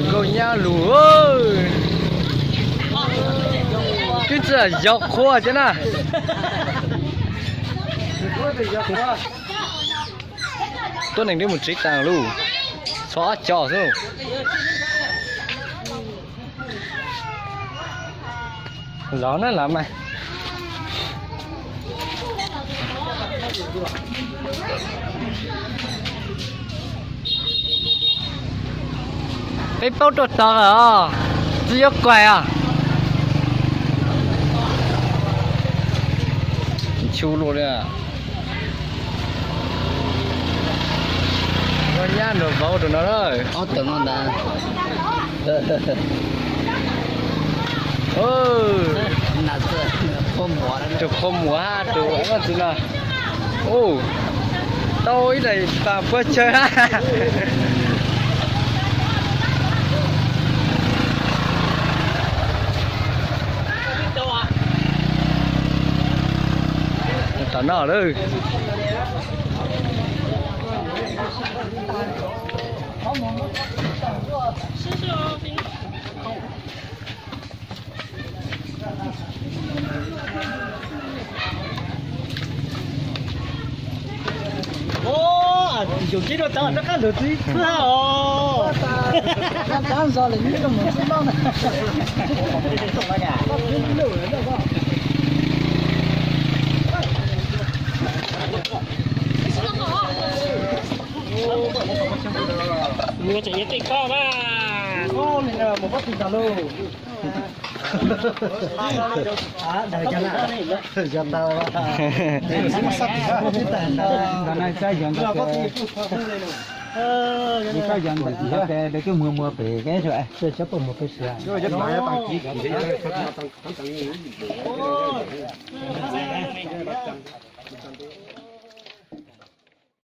Nkauj nyab lug, twb tsis yog qhua thiab na. Tuab neeg twb mus tsev tas lawm, txog ob co xwb. Zov na lawm mas. Peb paub rau tod os, tsis yuav kuaim os. Tsis tshua luaj li. Nkauj nyab nrog vauv rau no lawm. Ob tug no ntag. Tus qhua muam hab tus txiv no. Tau ib daim pam puab chaw hab. Tom no lawm. Yus kib rau cov rov qab lug txiv txhab os. Rov qab zog lawm nyob rau mus txhab noj na. Mus tseem yog tej koj mas. Mus pob tw tas lauj. Ntawm no xab yog ntawm, xab yog ntawm, tes tes twb muag muag pem kev.